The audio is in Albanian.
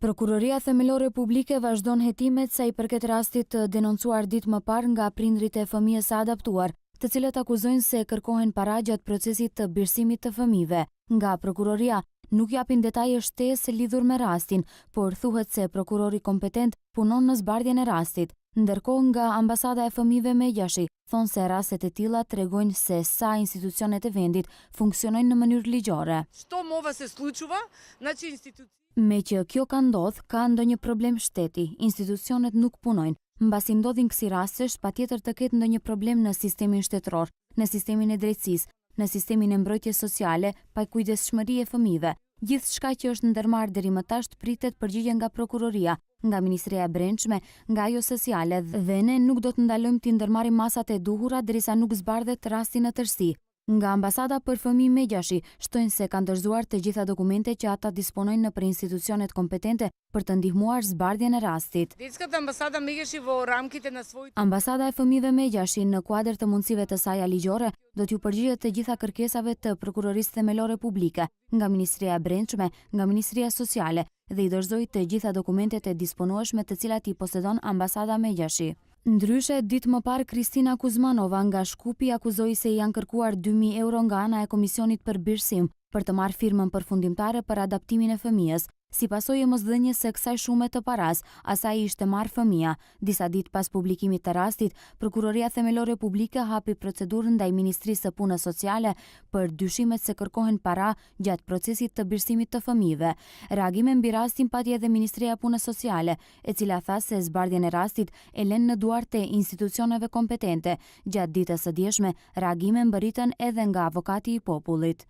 Prokuroria Themelore Publike vazhdon hetimet sa i përket rastit të denoncuar ditë më parë nga prindërit e fëmijës së adaptuar, të cilët akuzojnë se kërkohen para gjatë procesit të birësimit të fëmijëve. Nga prokuroria nuk japin detaje shtesë lidhur me rastin, por thuhet se prokurori kompetent punon në zbardhjen e rastit. Ndërkohë nga Ambasada e Fëmijëve Megjashi thonë se rastet e tilla tregojnë se sa institucionet e vendit funksionojnë në mënyrë ligjore. Штом ова се случува, значи институци Meqë kjo ka ndodhë, ka ndonjë problem shteti, institucionet nuk punojnë. Mbasi ndodhin kësi rastesh, patjetër të ketë ndonjë problem në sistemin shtetëror, në sistemin e drejtësisë, në sistemin e mbrojtjes sociale, pakujdesshmëri e fëmijëve. Gjithçka që është ndërmarrë deri më tash pritet përgjigje nga prokuroria, nga Ministria e Brendshme, nga ajo sociale dhe ne nuk do të ndalojmë t'i ndërmarrim masat e duhura derisa nuk zbardhet rasti në tërësi. Nga Ambasada për Fëmijë Megjashi shtojnë se kanë dorëzuar të gjitha dokumentet që ata disponojnë nëpër institucionet kompetente për të ndihmuar zbardhjen e rastit. Детската амбасада Мегјаши во рамките на своите Ambasada e Fëmijëve Megjashi në kuadër të mundësive të saja ligjore do t'ju përgjigjet të gjitha kërkesave të Prokurorisë Themelore Publike, nga Ministria e Brendshme, nga Ministria Sociale dhe i dorëzoi të gjitha dokumentet e disponueshme të cilat i posedon Ambasada Megjashi. Ndryshe, ditë më parë Kristina Kuzmanova nga Shkupi akuzoi se i janë kërkuar 2000 euro nga ana e Komisionit për Birësim për të marrë firmën përfundimtare për adaptimin e fëmijës. Si pasojë e mosdhënies së kësaj shume të paras, asaj i ishte marrë fëmia. Disa ditë pas publikimit të rastit, Prokuroria Themelore Publike hapi procedurë ndaj Ministrisë së Punës Sociale për dyshimet se kërkohen para gjatë procesit të birësimit të fëmijëve. Reagime mbi rastin pati edhe Ministria e Punës Sociale, e cila tha se zbardhjen e rastit e lënë në duart e institucioneve kompetente. Gjatë ditës së djeshme, reagime mbërritën edhe nga avokati i popullit.